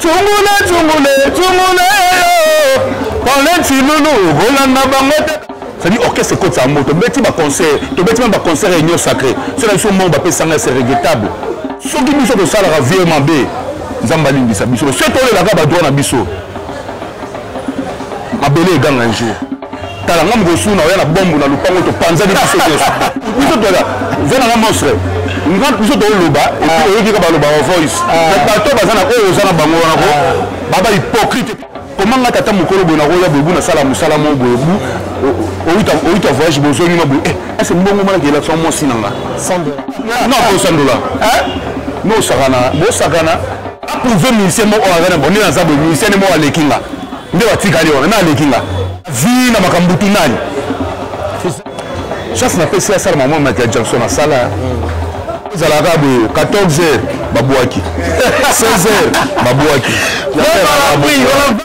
Tungule tungule tungule yo Paulin Tshilulu kolanda bango te. C'est-à-dire orchestre ekotisa yango tobeti ba concert, tobeti meme ba concert ya union sacrée. Soki na biso mbongo bapesa ngai, c'est regrettable. Soki biso tosalaka vie mabe, Nzambe alimbisa biso. Soki tolelaka ba droit na biso, mabele eganga un jour. Tala nga mokosu na oya na bombu na lupango topanzani biso nyonso. Biso toza ve na nga monstre. Nga biso toloba et puis oyoki ka baloba wa voice. Mais bato baza na oyo oza na bango wana ko baba hypocrite. Comment nga tata mokolo boye nakoya boye bu nasala mosala moko boye bu outa outa voyage bozongi ma boye eh ese mbongo mwana kela so mwasi na nga. 100 dollars. Non ko 100 dollars. Hein? No sakana, bo sakana. Approuver musicien moko aza na bon naza boye musicien moko aleki nga. Nde batikali wana na aleki nga. Vie na makambo tu nani? Chance napesi asala mama Michael Jackson asala. Ezalaka boye 14 heures babwaki, 16 heures babwaki.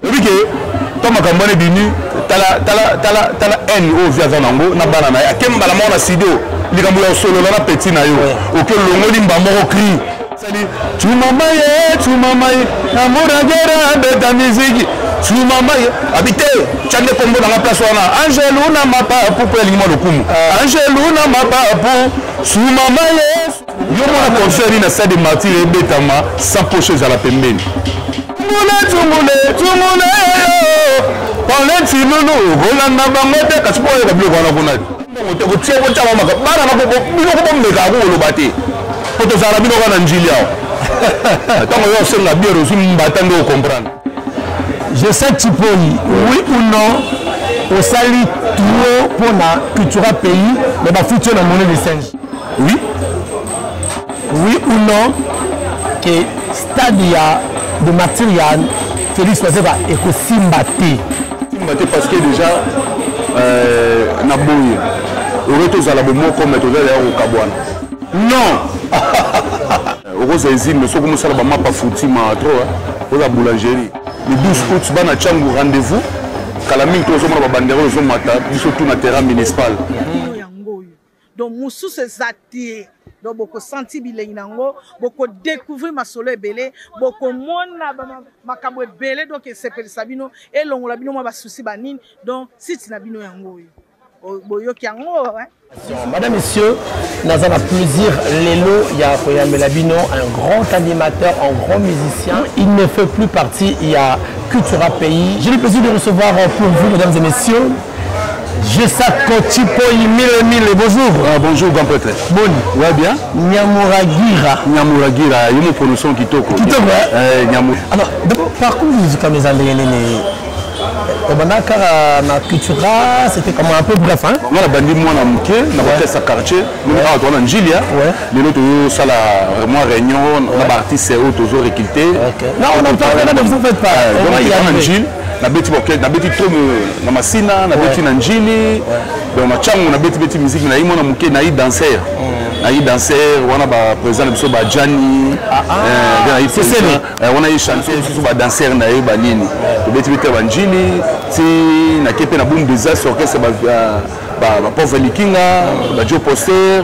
Oyebi ke to makambo wana ebimi, tala tala tala tala haine oyo vi aza nango na bana na ye, ake mbala moko na studio likambo ya kosolola na petit na yo, oke olongoli mba moko cri sali tumama ye tumama ye amuragera beta miziki tumama ye abi te tya nde kombo nanga place wana angelu na mapapu mpo alingi mwa lokumu angelu na mapapu sumama ye yo mona concert nini na stade de martyr ebetama sans poche ezala pembeni. Tungule tungule tungule yo Paulin Tshilulu kolanda bango te kasi mpo oyoka biloko wana kuna mbongo te kotia kotia bango maka bana na bino ko bomekaka ko koloba te mpo tozala na bino kaka na njili awa ntango yo osenga biere ozwi mbata nde ocomprendre. Je sais Tshipoyi, oui ou non, osali trop mpona Cultura Pays, mais bafuti yo na monnaie de singe. Oui. Oui ou non que stade ya de martyr ya Félix Wazekwa ekosimba te. Simba te parce que déjà na boye okoki tozala bomoko mais tozala ya kokabwana. Non. Okozala ezime mais soki mosala ba mapa futi ma trop hein. Oza boulangerie. Le 12 août bana Tshangu rendez-vous. Kala mingi tozomona ba banderole ezomata biso tout na terrain municipal. Yango oyo. Donc mosusu eza te. Donc boko sentir bilengi nango, boko découvrir masolo ebele, boko mona makambo ebele, donc esepelisa bino, elongola bino mwa ba soucis ba nini. Donc site na bino yango oyo. Boyoki yango hein. Madame, Messieurs, naza na plaisir lelo ya koyambela bino un grand animateur, un grand musicien. Il ne fait plus partie ya Cultura Pays. J'ai le plaisir de recevoir pour vous, mesdames et messieurs, Gesac Tshipoyi mille mille. Bonjour. Ah, bonjour grand prêtre. Boni. Ouais bien. Nyamuragira. Nyamuragira, yo mo prononciation kitoko. Kitoko hein? Nyamu. Alors, d'abord parcours musical mes amis nene. Obanda kaka na Cultura, c'était comme un peu bref hein. Nga na bandi mwana moke na orchestre quartier, nous awa toza na Njilia. Lelo tozosala vraiment réunion na ba artistes oyo tozo recruter. Non, on en parle là, ne vous en faites pas. On va y arriver. Njili, nabeti orchestre, nabeti trop na Masina, nabeti na Njili. Donc na Tshangu nabeti beti musique na ye mwana moke na ye danseur. Na ye danseur wana ba président na biso ba Gianni. Na ye président, wana ye chanteur mosusu ba danseur na ye ba nini. Tobeti beti ba Njili, ti nake mpe na Boom Disaster orchestre ba pauvre Likinga, ba Joe Poster.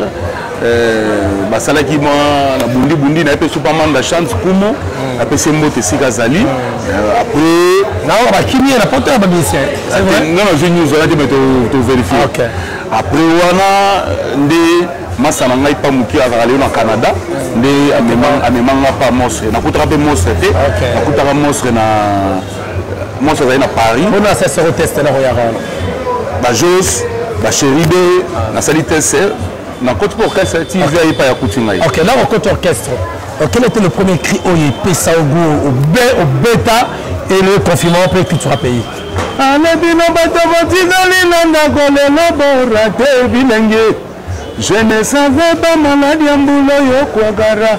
Basalaki mwa na bundi bundi na ye mpe Super Manda chante kumu apesi ye mbote esika azali. Après na oyo bakimi ye na poto ya ba musicien. C'est vrai? Nga nazwi news wana te, mais to vérifie. Après wana nde masa na ngai pa moke azalaka lelo na Canada nde amema nga pa monstre. Nakutaka mpe monstre te, nakutaka monstre na monstre azali na Paris. Mpona asesero test na koyaka wana ba Jos ba Cheribe nasali test nakoti mpe orchestre ti vi aye pa ya kuti ngai. Ok, là okoti orchestre. Quel était le premier cri oyo epesa ogo obeta et le confinement mpe Cultura Pays? Ale bino bato botikali na ndako lelo borate bilenge. Je ne savais pas maladi ya mbula oyo kwakara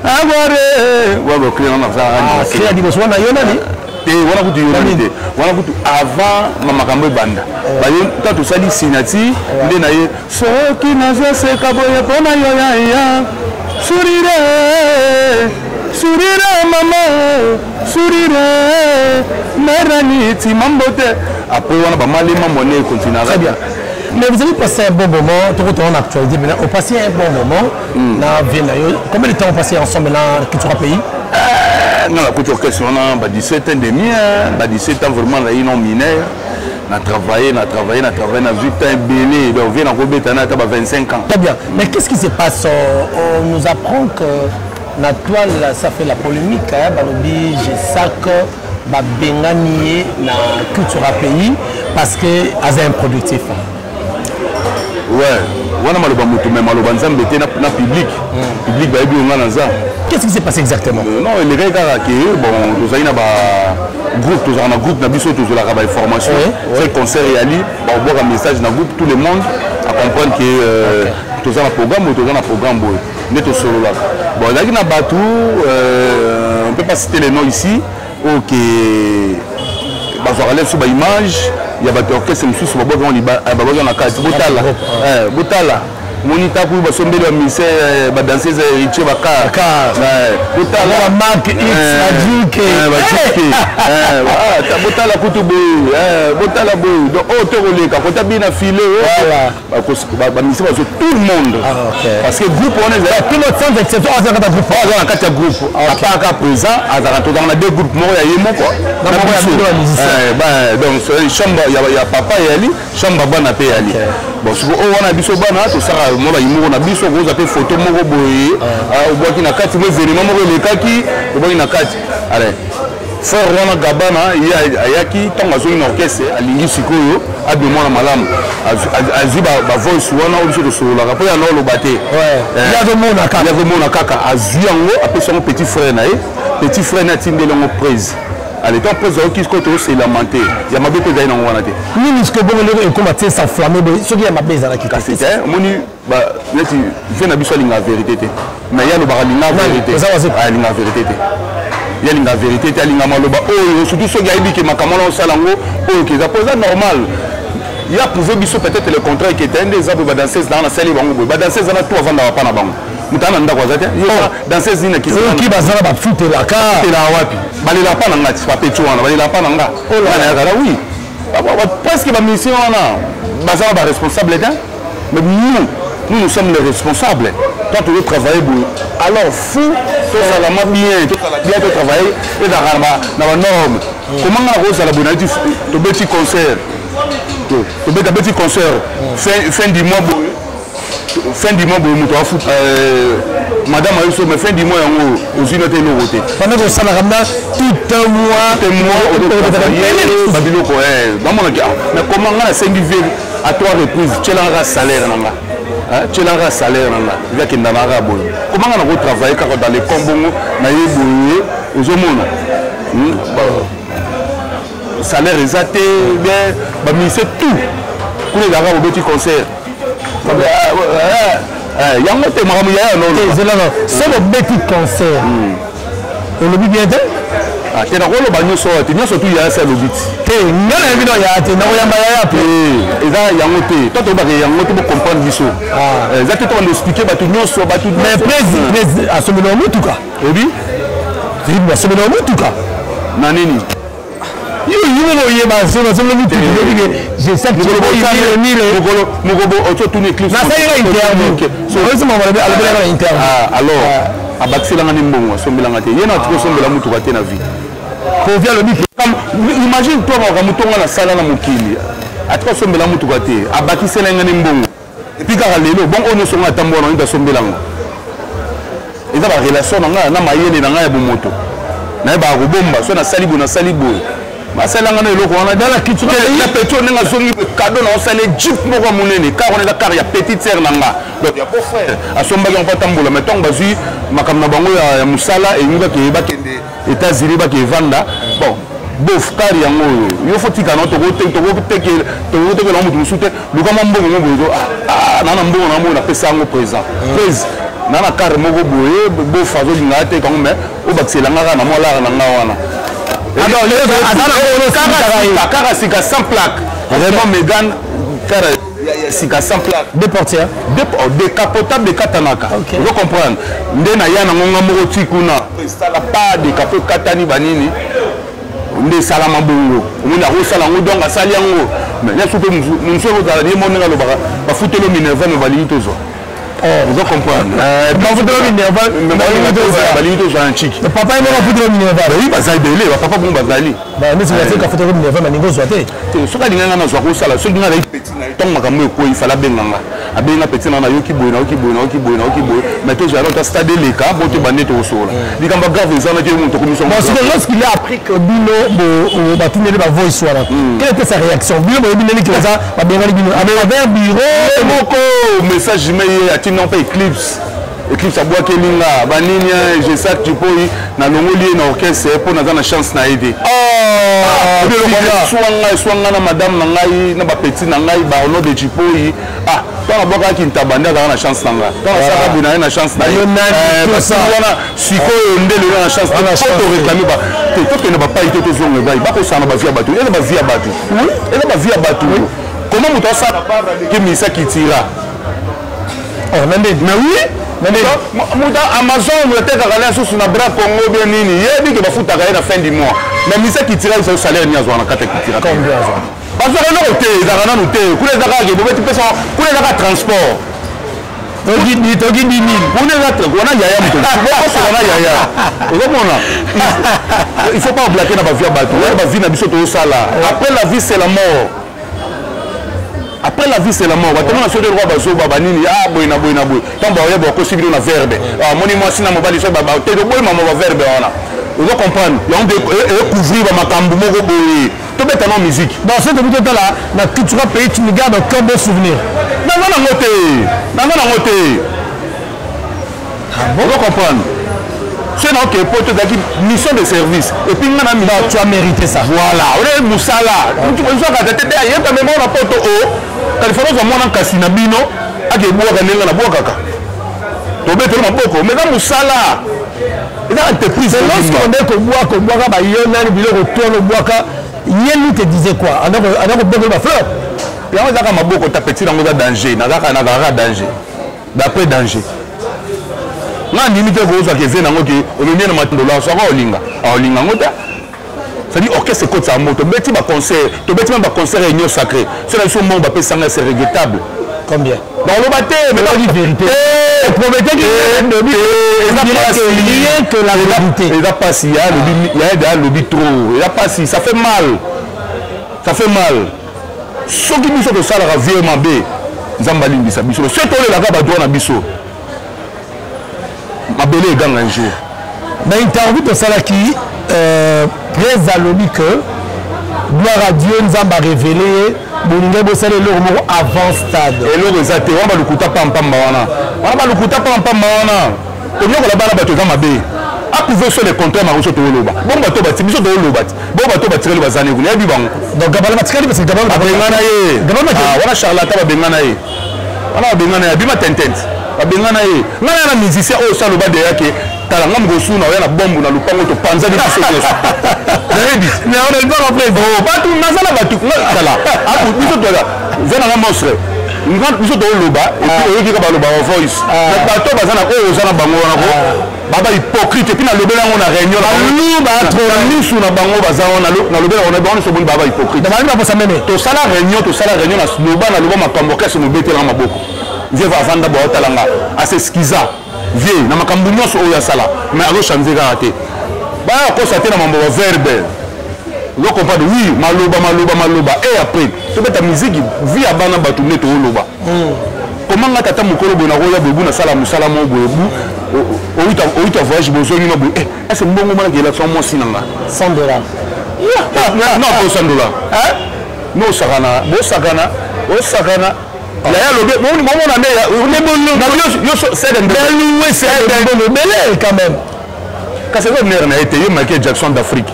agware. Wa bo cri wana za. Ah, cri ya liboso wana yo nani? Te, wana kutu yo nani te. Wana kutu avant ma makambo ebanda. Ba yo ta tosali signature nde na ye soki nazoseka boye mpo na yo ya ya sourire sourire mama sourire merani timambote. Après wana ba malema monnaie continuera. Très bien. Mais vous avez passé un bon moment, tout le monde en actualité maintenant, on passait un bon moment dans la vie. Combien de temps on passait ensemble dans Cultura Pays? Nga nakoti orchestre wana ba 17 ans demi, ba 17 ans vraiment nayi non mineur. Na travaillé, na travaillé, na travaillé, na vu temps ebele. Donc vie nakobeta na ata ba 25 ans. Très bien. Mais qu'est-ce qui se passe? On nous apprend que na toile, ça fait la polémique, hein, balobi Gesac babengani ye na Cultura Pays parce que aza improductif. Ouais, wana maloba moto, mais maloba Nzambe te. Na public, public bayebi oyo nga naza. Qu'est-ce qui s'est passé exactement? Non, elekaki kaka ke bon, tozali na bagroupe, tozalaka na groupe na biso, tozolaka bainformation. Soki concert eyali, bakobwaka message na groupe, tout le monde a comprendre ke toza na programme boye, toza na programme boye, nde tosololaka. Bon, ezalaki na bato, on peut pas citer les noms ici, oyo ke bazwaka le biso baimage ya bato ya orchestre mosusu, babwaki na kati. Botala, botala, moni taku basombeli bamusicien, badanseuse ya Héritier, bacar. Botala Mark X, bajuke, botala kutu boye, botala boye. Donc oyo tokoleka kota bina file, bamusicien bazo, tout le monde, parce que groupe wana ezali tout le monde sans exception aza kati ya groupe. Aza na kati ya groupe, apaka présent azalaka. Tozalaka na deux groupe, moko ya ye moko na moko ya biso bamusicien. Donc chambre ya papa eyali, chambre ya bana mpe eyali. Bon, siko oyo wana biso bana tosala mwa bayimoko na biso, kozwa mpe photo moko boye, obwaki na kati, mo événement moko elekaki, obwaki na kati. Ale frère wana Gabana, ye ayaki ntango azongi na orchestre, alingi sikoyo abima mwana malamu, azwi bavoice wana oyo biso tosololaka, mpo yana oloba te. Azomona kaka. Azomona kaka, azwi yango, apesi yango petit frère na ye. Petit frère na ye atindeli yango prise. Ale ntango prise ayoki sikoyo tozoselama te, ya mabe mpe ezali nango wana te. Nini sikoyo bongo ndenge ekóma te s'enflamme boye, soki ya mabe ezalaki? Kasi te, omoni neti vie na biso alingaka vérité te, mais ye alobaka alinga vérité, alinga vérité te, ye alinga vérité te, alinga maloba oyo, surtout soki ayebi ke makambo wana osala yango oyo ke eza po eza normal. Ya prouve biso peut-être le contraire ke te, nde eza boye. Badanseuse nanga nasali bango boye, badanseuse wana to avandaka pa na bango, moto aza na ndako aza te. Danseuse nini? Oki baza na bafutelaka. Futelaka wapi? Balelaka pa na nga ti bapeti wana, balelaka pa na nga. Nga nayakaka, oui, presque bamusicien wana baza na baresponsable te, mais nous, nous, nous sommes les responsables. Quand tu veux travailler boye, alors fou tozalama bien, tozala bien, totravailler ezalaka na banorme. Comment nga nakozala boye? Nayeti tobeti concert, tobeta beti concert fin du mois boye, fin du mois boye, moto afuta madame ayo so, mais fin du mois yango ozwi na te eloko te. Pendant kosalaka na tout un mois. Tout un mois babiloko bamonaki. Mais comment nga nasengi vie à trois reprises, tielanga salaire na nga, tielanga salaire na nga, vie akenda na kaka boye? Comment nga nakotravaille kaka dans les kombongo na ye boye, ozomona salaire eza te? Bien, bamusicien tout kuna ezalaka bobeti concert yango te, makambo yaya. Nozelanga, so bobeti concert, olobi bien te. Te, nakoloba nyonso oyo te, nyonso tu yaya si alobi ti. Te, nga nayebi no yaya te, nakoyamba yaya pe. Eza yango te, to toyebaka yango te, bocomprendre biso. Eza te tobanda expliquer bato nyonso, bato. Mais président asombeli wa motuka. Obi. Asombeli wa motuka. Na nini? Yo moko oyeba, asombeli motuka. Mokolo ototuni éclipse. Nasalika interview, alobelaka na interview. Alors abakiselanga nde mbongo, asombelanga te. Ye na atiki osombela motuka te na vie. Kovi alobi. Imagine toi, makambo tonga nasala na mokili, atika osombela motuka te, abakiselanga nde mbongo. Et puis kaka lelo bon, oyo nyonso nga atambola na nini, asombelanga, eza barelation na ngai na mayele na ngai ya bomoto, nayebaka kobomba. So nasali boye, nasali boye, basalelanga na eloko wana na petio, ndenge azongi cadeau na osala jeep moko ya monene. Car wana eza car ya petite sœur na nga, donc ya beau frère, asombaki yango mpo atambola. Mais ntango bazwi makambo na bango ya mosala, elingi bakeye, bakende États-Unis, bakeye vanda. Bon, bof, car yango oyo yo fo tika na tokotekela moto mosusu te, luka mwa mbongo mo boye. Na na mbongo na mbongo napesa yango présent prese na na car moko boye. Bof azolinga te kango, mais obakiselanga kaka na mwa lara na nga wana kaka sika sans plaque, vraiment Mégane, car sika sans plaque. Deux portières. Décapotable, ekatanaka, ozo comprendre? Nde na ya nango nga moko ti kuna, esala pas décapo, ekatani banini, nde esalama bongo. Omoni akosala yango, donc asali yango. Mais nyonso mpe mosu ekozala ye mo ndenge alobaka, bafuteli minerva, me balingi tozwa. Ozo comprendre? Bafutela minerval. Balingi tozwa na nciki. Papa ye moko afutela minerval. Oui, baza ebele, bapapa bongo bazali. Neti batika afutela minerval, balingi ozwa te. Soki alingi nga nazwa kosala, soki nga azali petit na ye, ntango makambo ekwei, fala abenga nga, abenga petit na nga, nayoki boye, nayoki boye, nayoki boye, nayoki boye, mais tozala nota stade eleka bo te, bande tokosola likambo ya grave eza naki ye moto akomisa. Bon, c'est que lorsqu'il a appris que bino batindeli ba voice wana, quelle était sa réaction? Bino boyebi ndenge baza babengani bino à travers bureau. Moko message me ye atindi mpe Eclipse, Eclipse abwakeli nga banini, Gesac Tshipoyi, nalongoli ye na orchestre mpo naza na chance na ye te. Eswanga, eswanga na madame na ngai, na bapeti na ngai, Barno de Tshipoyi. Ah, ntango abwakaki ntaba nde azalaka na chance na nga, ntango asaka boye na ye na chance na ye wana. Sikoyo nde lelo na chance po toréclame te, tokende bapai te, tozonga epai bakosala na bavie ya bato. Eza bavie ya bato, eza bavie ya bato. Comment moto asala aleki misa kitira? Mais oui, moto Amazon atekaka na susu na bras Congo bien nini, yebi ke bafutaka ye na fin du mois. Mais misa kitira eza salaire nini azwaka na kati ya kitira? Bazwaka eloko te, ezalaka nanu te kuna. Eza kaka ke bobeti pesa kuna, ezaka transport. Toki 10 000. Kuna eza wana yaya, moto bokosoka na yaya. Ozomona, il faut pas oblaquer na bavie ya bato wana, bavie na biso tozosala. Après la vie, c'est la mort. Après la vie, c'est la mort. Bato mona soki eloko bazoba banini, ah, boye na boye na boye, ntango baoya bakosi bino na verbe, amoni mwasi na mobali, so te toboyema baverbe wana. Ozo comprendre? Yango ecouvrir bamakambo moko boye. Tobeta no musique. Bon, soki tobi totala na Cultura Pays, tu ne gardes aucun bon souvenir? Naza nango te, naza nango te. Ozo comprendre? Soki na oke po tozalaki mission de service et puis nga na mission. Tu as mérité ça. Voilà, oye mosala ozwaka te te, ayeba mema na poto o Californie, ozwa mwana nkasi na bino ake ebwaka ndenge na bwakaka, tobeteli maboko, mais eza mosala, eza entreprise. Lorsque onde kobwaka, obwaka bayo nani, biloko tono obwaka ye, lui te disait quoi? Anda kobwaka bafleur? Yango ezaka maboko ta petit nango, eza danger, nazaka, nazalaka danger d'après danger. Nga ndimi te kozwaka eve nango ke omemi ye na matondolo, soka olinga aolinga yango te. C'est-à-dire orchestre ekotisa mo, tobeti baconcert, tobeti meme baconcert ya Union sacrée, so na biso mbongo bapesanga, c'est regrettable. Combien? Nakoloba te. Mais vérité rien que la vérité. Eza pasi, ya alobi trop, eza pasi, ça fait mal, ça fait mal. Soki biso tosalaka vie mabe, Nzambe alimbisa biso. Soki tolelaka badroit na biso, mabele eganga un jour. Na interview tosalaki, prese alobi que gloire à Dieu, Nzambe arévélé ye, bolingai bosala eloko moko avant stade. Eloko eza te wana, balukuta pampamba wana, wana balukuta pampamba wana. Konyokola bana bato eza mabe. Approuve so le contraire, mako so tooloba bongo, bato bati biso tooloba ti bongo, bato batikali bazani kuna, yebi bango. Donc Gabala batikali parce que Gabala babengana ye wana, charlatan, babengana ye wana, babengana ye, abima tentente, babengana ye. Ngai na musicien oyo saloba deya ke tala nga mokosuna oya na bombu na lupango, topanzaki biso nyonso, nayebi bato, naza na bato. Tala biso toza ve nanga monstre, biso tooloba oyoki ka baloba ba voice, bato baza na oyo oza na bango wana ko baba hypocrite. Et puis nalobeli yango na réunion na misu na bango, baza wana, nalobeli yango bango nyonso, boni baba hypocrite. Tosala réunion, tosala réunion, naloba, naloba makambo orchestre mobetelanga maboko. Vieux avanda boye, aotalanga, as'excusa vieux na makambo nyonso oyo asala, mais azochange kaka te. Baya kokosa te na mambo baverbe. Ozo comprendre? Oui, maloba, maloba, maloba, et après tobeta miziki, vie ya bana bato nde tooloba. Koma nga tata mokolo boye, nakoya boye bu, nasala mosala moko boye bu, outa voyage, bozongi no boye, ese mbongo monaki elakisa mwasi na nga. 100 $. Non, po 100 $, no, osakana, bosakana, osakana. Yaya alobi momona nde ebele quand même. Kasi eza mare na ye te, ye Michael Jackson d'Afrique.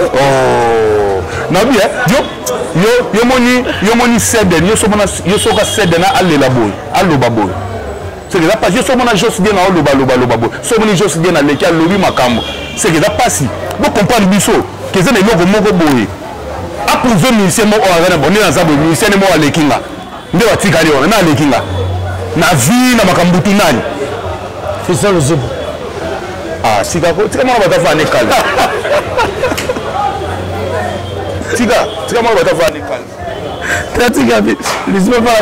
Oh. Nabi yo, yo, yo moni, yo moni Seden, yo somona, yo soka Seden alela boye, aloba boye, c'est que eza pasi. Yo somona Jos Bien aloba, loba, loba boye, so moni Jos Bien aleki, alobi makambo, c'est que eza pasi. Bocomprendre biso ke eza na eloko moko boye. Approuve musicien moko oyo aza na bonde, naza boye, musicien nde moko aleki nga, nde batikali wana na aleki nga na vie na makambo tu nani? Fiston Luzubu. Ah, tika ko, tika mwana bato afana ekala, tika, tika mwana bato afana ekala. Tatika lisima pala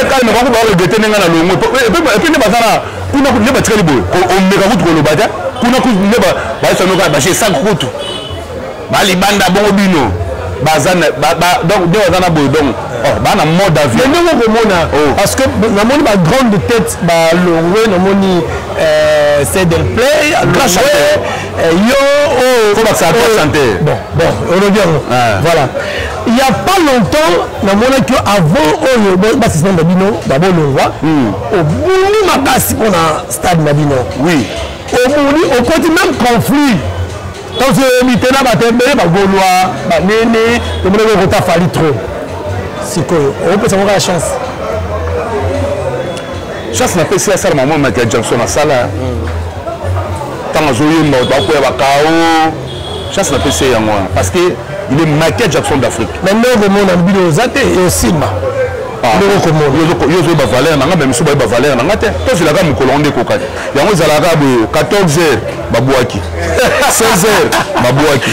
calme bango ba regretter ndenge na longo et puis nde baza na kuna nde batikali boye omeka kutu koloba te kuna kutu nde bayesanoka bashe 5 kutu balibanda bongo bino baza donc nde baza na boye donc oh, baa na mode avion ndenge okomona oh. Parce que namoni ba grande tête balongwe, namoni Cedel Play alongwe, yo oyo faut bakisaka grand chanteur. Bon, bon, olobi yango. Voilà, il y a pas longtemps namonaki avant oyo basisema na bino babolongwa, obungi makasi mpona stade na bino. Obuni, okoti même conflit kasi oyebi te na bato ebele, bagolwa banene, tomonaki okota Fally trop. Sikoyo okopesa ngo kaka chance? Chance napesi, asala mama Michael Jackson asala ntango azoyemba, bato bakoya bakao. Chance napesi ye yango wana parce que il est Michael Jackson d'Afrique. Mais ndenge okomona bino oza te, eosimba ndenge okomona. Yo ozoyeba valeur na nga, mais misu bayeba valeur na nga te. Tozelaka mokolo ngo nde ekokaki yango. Ezalaka boye: 14 heures babwaki, 16 heures babwaki.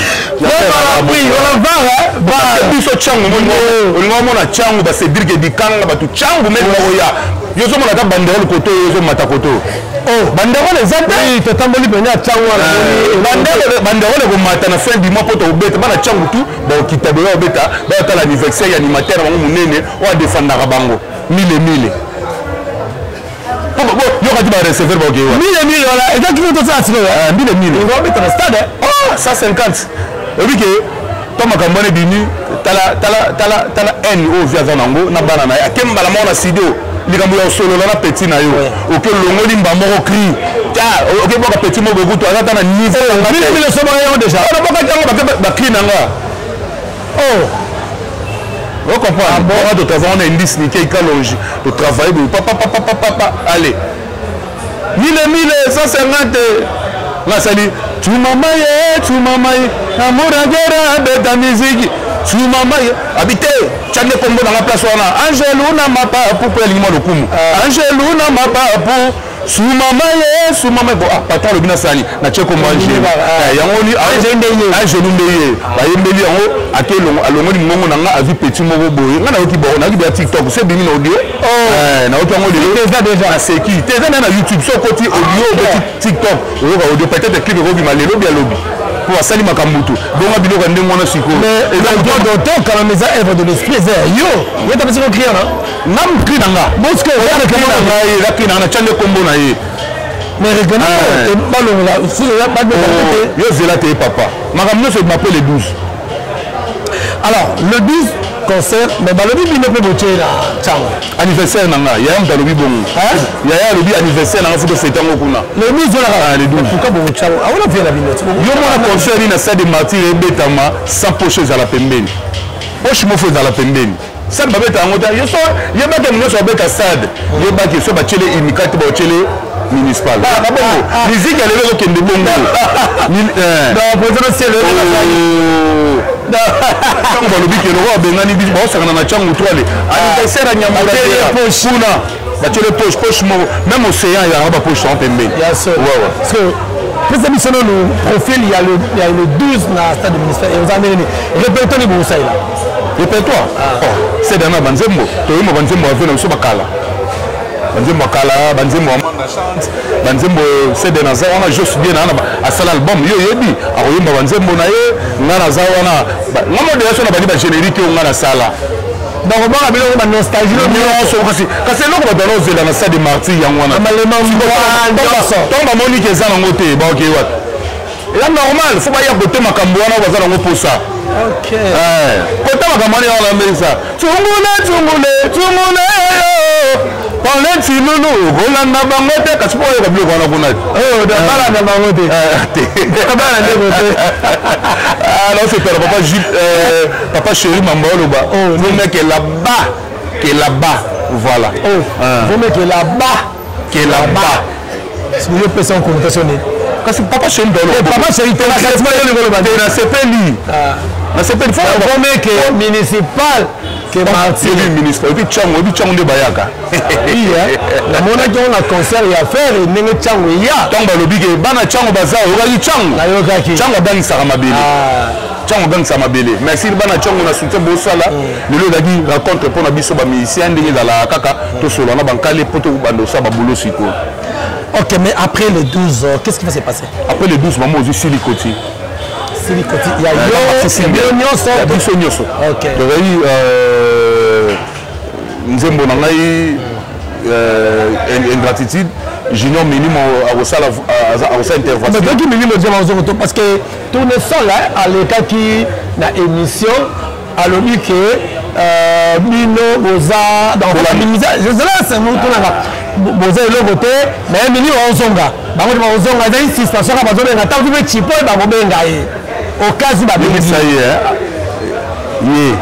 Biso ntango olinga omona ntango bacédrik edikanga bato ntango meli bakoya, yo ozomona ata banderole koto oyo ozomata koto oyo, banderole eza te. Totamboli pene ya ntango wana. Banderole ekomata na fin du mois mpo tokobeta bana ntango tu bakokita boye, babeta, bayotala anniversaire ya animateur na bango monene oyo adefendaka bango mille mille. Yokati bareceveur baokewa. Mille mille wana eza kino tosala sikoyo. Mille mille. Obeta na stade. 150 oyebi ke to makambo wana ebimi. Tala, tala, tala, tala haine oyo vi aza nango na bana na ye. Ake mbala moko na studio, likambo ya kosolola na petit na yo, oke longoli mba moko cri ta, oke boka petit moko ekutu aza ta na niveau. Mille osobaka yango déjà? Nabokaki yango, bake bacri na nga. Oh. Ocomprendre? Ah bon, totravaille, on a indice nike ikalongi, totravaille boye, papa papa papa papa, allez, mille mille 150 nga asali tumama ye, tumama ye, amuragera beta miziki tumama ye abi te, tya nde kombo nanga place wana, Angelu na mapapu, mpo alingi mwa lokumu, Angelu na mapapu, sumama ye, sumama ye. Bon, ah, patron alobi nasali, natie kombo Angelu yango ni Angelu nde ye bayembeli yango. Ake alongoli mongongo na nga, azwi petit moko boye. Nga nayoki bon, nayoki deya TikTok so ebimi na audio. Nayoki yango lelo, naseki te. Eza na YouTube, so okoti audio, obeti TikTok, oyoka audio. Peut-être clip ekobima lelo bi alobi mpo asali makambo tu bonga biloko ya ndenge wana sikoyo. Droit d'auteur quand même eza œuvre de l'esprit, eza ya yo, ye tapesi ko cri na nga, cri na nga. Bosco. Eza cri na ngai, eza cri na nga, natya nde kombo na ye. Mais réclamation balongola. Yo zela te papa, makambo nyonso ebima mpe le 12. Alors le 12 concert, mais balobi bino mpe botie na ntango. Anniversaire na nga, yaya moto alobi bongo. Yaya alobi anniversaire na nga, faut tofêter yango kuna. Le 12 wana? Le 12. Pourquoi bokotia awona vie na bino? Yo mona concert nini na stade de Martyr ebetama sans poche ezala pembeni? Poche moko ezala pembeni, stade babeta yango te. Yo so yebaki nyonso babeta stade, yebaki so batiele Unica te, baotiele municipal na bongo. Musique ya lelo ezokende bongo. Ntango balobi ke loko babengani biso, baosangana na ntango toale anniversaire ya Nyambola kuna, batiele poche, poche moko. Même océan ezalaka bapoche yango pembeni. Pesa biso nanu profil ya le 12 na stade ministère, eza ndenge nini? Répertoire nini bokosalela? Répertoire, c'est dana banzembo toyemba, banzembo ave na biso bakala, banzembo ya kala, banzembo ya Manda Chante, banzembo sede. Naza wana, Jos Bien na asala album, yo oyebi, akoyemba banzembo na ye. Nga naza wana, nga modela so na bandi bagénérique oyo nga nasala. Donc obanga biloko banostalgie? Nyonso. Kasi eloko bato wana ozela na stade de Martyr yango wana. Malema. Ntango bamoniki eza nango te, baokei wapi? Eza normal, faut baya kote makambo wana oyo baza nango mposa. Kota makambo wana yango nambelisa tungule tungule tungule yo pale tilulu, okolanda bango te. Kasi mpo oyoka biloko wana kuna. Balanda bango te. Bala ndeko te. Naosepela papa Jules, papa chéri mamba oloba vaut mieux que là-bas que là-bas, voilà. Vaut mieux que là-bas. Que là-bas. Yo pesa en connotation nini? Kasi papa chéri. Papa chéri te, te, nasepeli, nasepeli. Vaut mieux que municipal que Martyr. Municipal et puis Ntango, epi Ntango nde bayaka. Namonaki yango na concert ya Ferre, ndenge Ntango eya. Ntango balobi ke bana Ntango baza, oyokaki Ntango? Nayokaki. Ntango adangisaka mabele. Ntango ogangisa mabele. Merci bana ntango na soutien bosala. Lelo ezalaki rencontre mpo na biso bamusicien, ndenge ezalaka kaka, tosolola na bankale mpo tobanda osala babulo sikoyo. Ok, mais après le 12, qu'est-ce qui va se passer? Après le 12, mama, ozwi silikoti. Silikoti ya yo nyonso? Ya biso nyonso. Tozali nzembo na ngai Ingratitude, Junior Milimo akosala intervention. Mais toki Milimo dia bazokoto, parce que Tournesol alekaki na émission, alobi ke bino boza tonaka, boza eloko te, mais milimo ozonga, bango te bakozonga, ezali suspension kaka. Bazobenga ntango mpe chipo bakobenga ye okazi. Babengisa ye, ye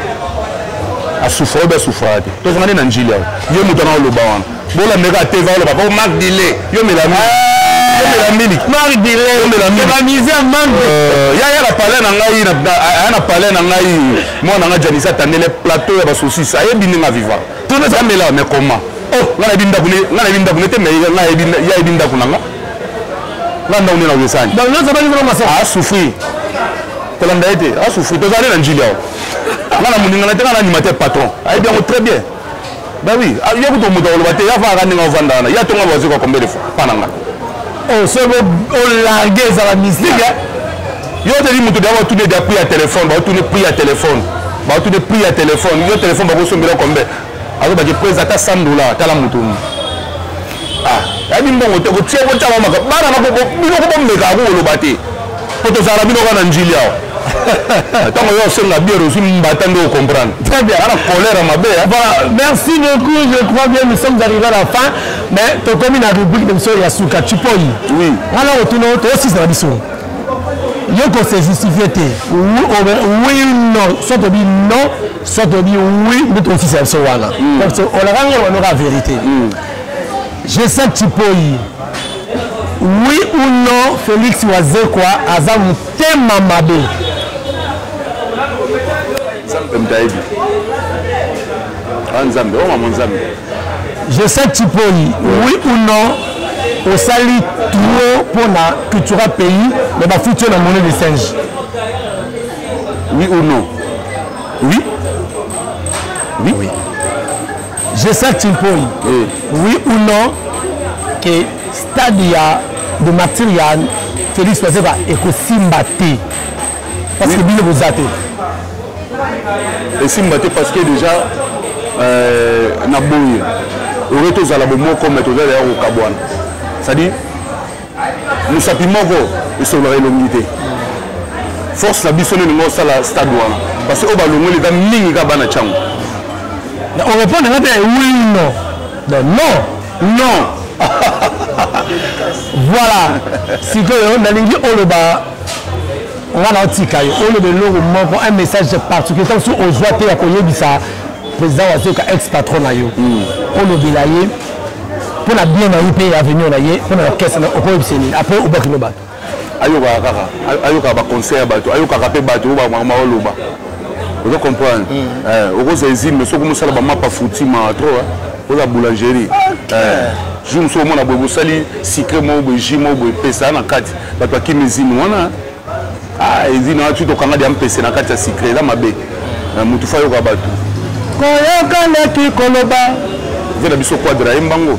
asufra oyo basufraka te. Tozonga nde na njili awa, ye moto ana oloba wana, bolandeka te, va oloba po Mark Dile, yo mela miliki. Mark Dile, ya na palais na ngai, aya na palais na ngai, mwana na ngai Janisa atandele plateau ya basosisi, ayebi ndenge aviva amela. Mais comment? Oh, ngai nayebi ndako, ngai nayebi ndako nete, mais ngai yayebi ndako na nga, ngai ndako nde nakokesani. Asouffrir, kolanda ye te, asouffrir. Tozali na njili awa, ngai na moninga na te, ngai na animateur patron ayebi yango très bien. Bah oui, ye kutu moto akoloba te, yafaka ndenge ovanda wana, ya tonga bazwika combien de fois mpa na nga. Oh, soki olarge ezala mystique. Yo teli moto deya batuni deya prix ya téléphone, baotuni prix ya téléphone, baotuni prix ya téléphone. Yo téléphone bakosombela combien? Azobaki prese ata 100 dollar. Tala moto, ah, yabi mbongo te, kotia kotia bamaka bana bino ko bomekaka kokoloba te, po tozala bino kaka na njili awa. Ntango yo osenga biere, ozwi mbata nde ocomprendre. Très bien. Ana colère mabe. Voilà, merci beaucoup. Je crois bien nous sommes arrivés à la fin, mais tokomi na rubrique de biso ya suka. Chipoi. Oui. Wana otuna toosisa na biso, yo kose justifie te, oui ou non. Soit tobi non, soit tobi oui, nde toosisa biso wana. Donc olaka ngai wanoka vérité. Je sais, Chipoi, oui ou non, Félix Wazekwa aza motema mabe? Nzambe moto ayebi. A Nzambe o mama Nzambe. Je sais, Chipoi, oui ou non, osali trop mpona Cultura Pays, mais bafuti yo na monnaie de singe? Oui ou non? Oui, oui, oui. Je sais, Chipoi, oui. Oui ou non ke stade ya de Martyr ya Félix Wazekwa ekosimba te parce que bino boza te? Esimba te parce que déjà na boye oyo tozala bomoko, mais tozala ya kokabwana, c'est-à-dire mosapi moko esololaka elongi te. Force na biso nini ngo osala stade wana, parce que oyo balongoli eza mingi kaka bana ntango. On répond nga te, oui ou non? Non, non. Non. Voilà, sikoyo nalingi oloba, nga na otika yo oloba eloko moko, un message particulier, ntango soki ozwa te ya koyebisa président Wazekwa, ex patron na yo, olobela ye mpo na bien na ye mpe avenir na ye mpo na orchestre, okoyebisa nini? Après obakino bato. Ayokaka kaka, ayokaka baconseil ya bato, ayokaka mpe bato oyo bamama oloba, ozo comprendre. Okozwa ezime soki mosala bamapa futima trop, oza boulangerie, jour mosusu omona boye bosali sucré moko boye, jus moko boye, epesa na kati, bato bakimi ezime wana. Ezime wana, ti tokanga dia mpese na kati ya sucré, eza mabe. Motu fa ayoka bato. Koyoka leki koloba. Ve na biso Quadra yembango,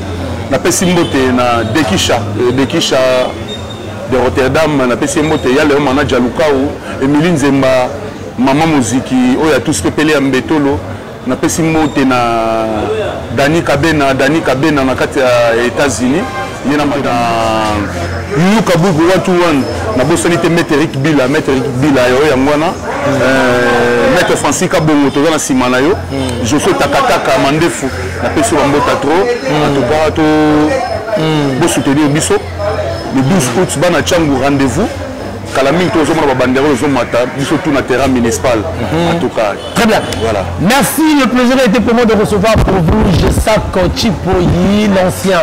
napesi mbote na Dekisha, Dekisha de Rotterdam, napesi ye mbote ya Leo Manaja Lukau, Emili Nzemba, mama moziki oyo atusi mpe pele ya mbetolo. Napesi mbote na Dani Kabena, Dani Kabena na kati ya États-Unis, ye na Yuyu Kabuku watu wana. Nabosani te maître Erik Bila, maître Erik Bila oyo yango wana, maître Francis Kabongo, toza na nsima na yo. Josue Takataka Mandefu, napesi yo bambota trop. En tout cas, to bosoutenir biso le 12 août, bana Tshangu, rendez-vous kala mingi. Tozomona babanderole ozomata biso tout na terrain municipal, en tout cas. Très bien. Voilà. Merci, le plaisir a été pour moi de recevoir pour vous Gesac Chipoyi, l'ancien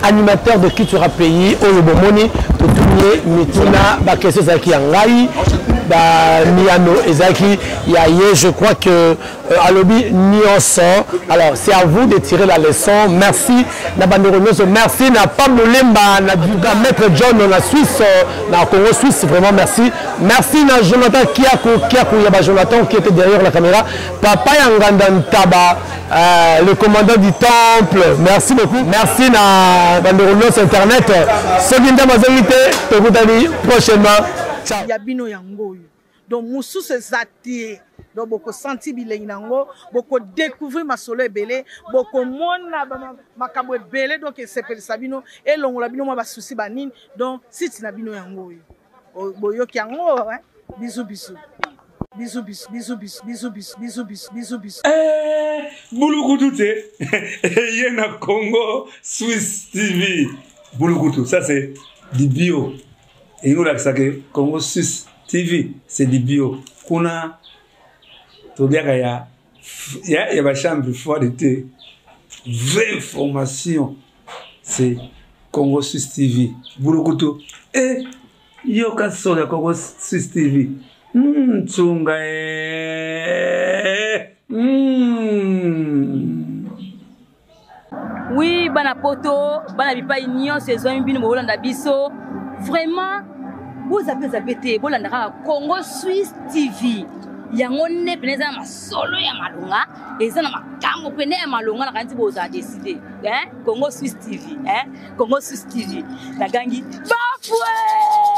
animateur de Cultura Pays, oyo bomoni, totourné mituna, ba question ezalaki ya ngai, ba miano ezalaki ya ye, je crois que euh, alobi nyonso. Alors c'est à vous de tirer la leçon. Merci na bandeko nyonso, merci na Pablo Lemba, na, na Maître John na Suisse, euh, na Congo Suisse, vraiment merci. Merci na Jonathan Kiaku, Kiaku Yaba Jonathan qui était derrière la caméra. Papa Yanganda Ntaba, euh, le commandant du temple, merci beaucoup. Merci na bandeko nyonso internet. Soki ndambo azongi te, tokutani prochainement. Ciao. Ya bino yango oyo. Donc mosusu eza te. Donc bokosanti bilengi na yango, bokodécouvrir masolo ebele, bokomona makambo ebele, donc esepelisa bino, elongola bino mwa basusi banini. Donc site na bino yango oyo. Boyoki yango, hein? Bisous bisous. Bisous bisous bisous bisous bisous bisous bisous bisous bisous bisous. Eh, bulukutu te ye na Congo Swiss TV bulukutu ça c'est du bio elingi kolakisa ke Congo Suisse TV c'est du bio kuna toliaka ya ya, ya ba chambre froide te vraie information c'est Congo Suisse TV bulukutu eh yoka solo ya Congo Suisse TV ntunga eh. Oui, bana poto, bana bipai nyonso ezwami bino bolanda biso. Vraiment, bozape zape te, bolanda kaka Congo Suisse TV. Yango nde pene eza na masolo ya malonga, eza na makambo pene ya malonga na kanisi bozala décider. Hein? Congo Suisse TV, hein? Congo Suisse TV. Nagangi bafwe!